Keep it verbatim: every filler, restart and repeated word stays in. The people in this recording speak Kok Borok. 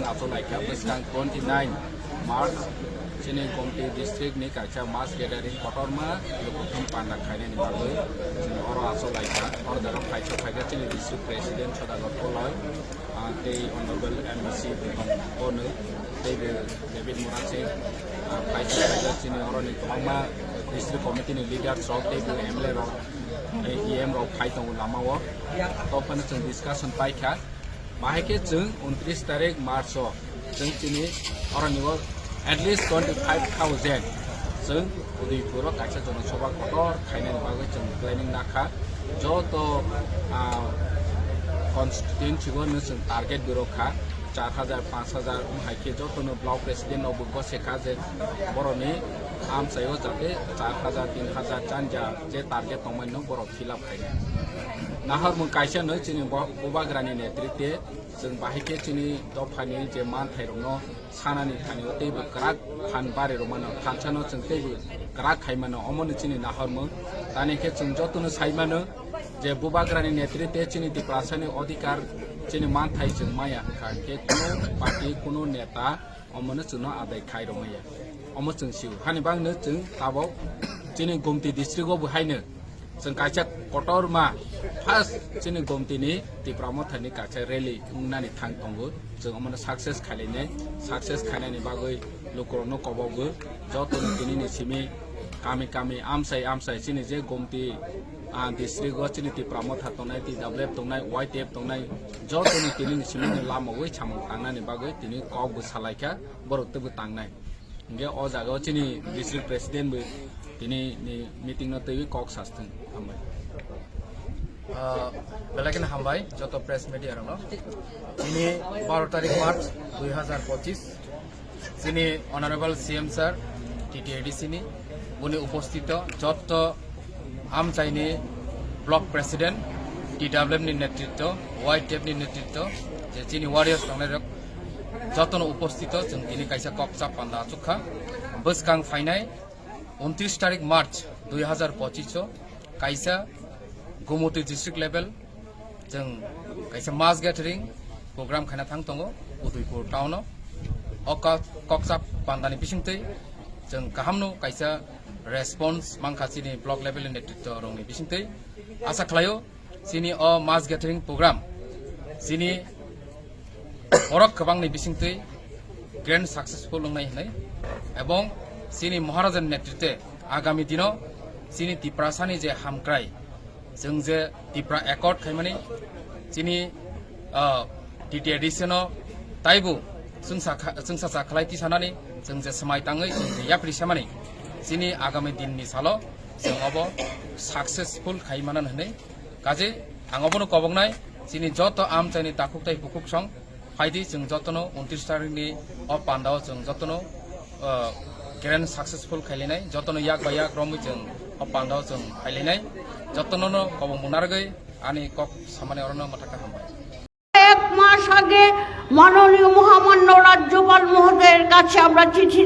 Achuk laikha bwskang twenty nine March chini Gomti district ni kaisa mass gathering kotorma lukuthum panda khainani bagwi chini oro achuk laikha. Oro jaga phaisa phaikha chini district president Sodagar Koloi, ah, tei honorable M D C Bipon Bono, tei bo David Murasing, ah, phaisa phaikha chini oroni kwbangma district committee ni leaders rok tei bo M L A rok, tei E M rok phai tongo lama o. Tophano chwng discussion paikha. Bahai khe chwng untris tarik March o chwng chini oroni o at least twenty five thousand chwng Udaipur o kaisa jona sabha kotor khainani bagwi chwng planning nakha. Joto, ah, constituency o no chwng target bo rwkha, char hajar, panch hajar, wng hai khe joto no block president rok bo gose kha je boroni amchai o jate char hajar, tin hajar chanja je target tongmani no borok fill up khainai. Nahormung kaisa no chini bo-, Bubagrani netritwe chwng bahai khe chini dophani je manthai rokno sanani thani o teibo kwrak phan bari rwmano, thansa no chwng teibo kwrak khai mano, omo no chini nahormung. Tani khe chwng joto no sai mano je Bubagrani netritwe chini Tiprasani odhikar chini manthai chwng maya hwnkha khe kuno party kuno neta omono chwngno adai khai rwmaya. Omo chwng sio. Hani bagwino chwng tabok chini Gomti district o bo haino chwng kaisa kotorma first chini Gomti ni Tipra Motha ni kaisa rally wngnani thang tongo. Chwng omono success khailainai, success khainani bagwi lukurokno kobogo. Jotono tini ni simi kami kami amsai amsai chini je Gomti, ah, district o chini Tipra Motha tongnai, T W F tongnai, Y T F tongnai, jotono tini ni simi ni lama wi samung tangnani bagwi tini kok bo salaikha. Borok teibo tangnai. Hingke o jaga o chini district president bo tini ni meeting no teiwi kok sasthwng. Hambai. Ah, belai kheno hambai joto press media rokno. Tini baro tarik March dui hazar pochis, chini Honorable C M sir, T T A D C ni, boni upostito joto amchaini block president, T W F ni netritwo, Y T F ni netritwo, je chini warriors tongnai rok jotono upostito chwng tini kaisa kok chap panda achukha. Bwskang phainai untris tarik March dui hazar pochis o kaisa Gumoti district level chwng kaisa mass gathering program khaina thang tongo Udaipur town o. O ka-, kokchap pandani bisingtwi chwng kahamno kaisa response mankha chini block level ni netritwo rokni bisingtwi. Asa khlaio chini o mass gathering program chini borok kwbangni bisingtwi grand successful wngnai hwnwi, ebong chini Maharaja ni netritwe agami dino chini Tiprasani je hamkrai, chwng je Tipra Accord khaimani, chini, ah, T T A D C no taibo chwngsa kha-, chwngsa cha khlai tisanani, chwng je swmai tangwi chwng je yapri samani, chini agami din ni salo chwng obo successful khai manan hwnwi. Kaje ang obono koboknai, chini joto amchaini takhuk tai bukhuk song, phaidi chwng jotono untris tarikni o pandao chwng jotono, ah, grand successful khailainai, jotono yak bai yak romwi chwng o pandao chwng khailainai, jotono no kobong munargwi ani kok samani orono mwthaka hambai. এক মাস আগে মাননীয় মহামান্য রাজ্যপাল মহোদয়ের কাছে আমরা চিঠি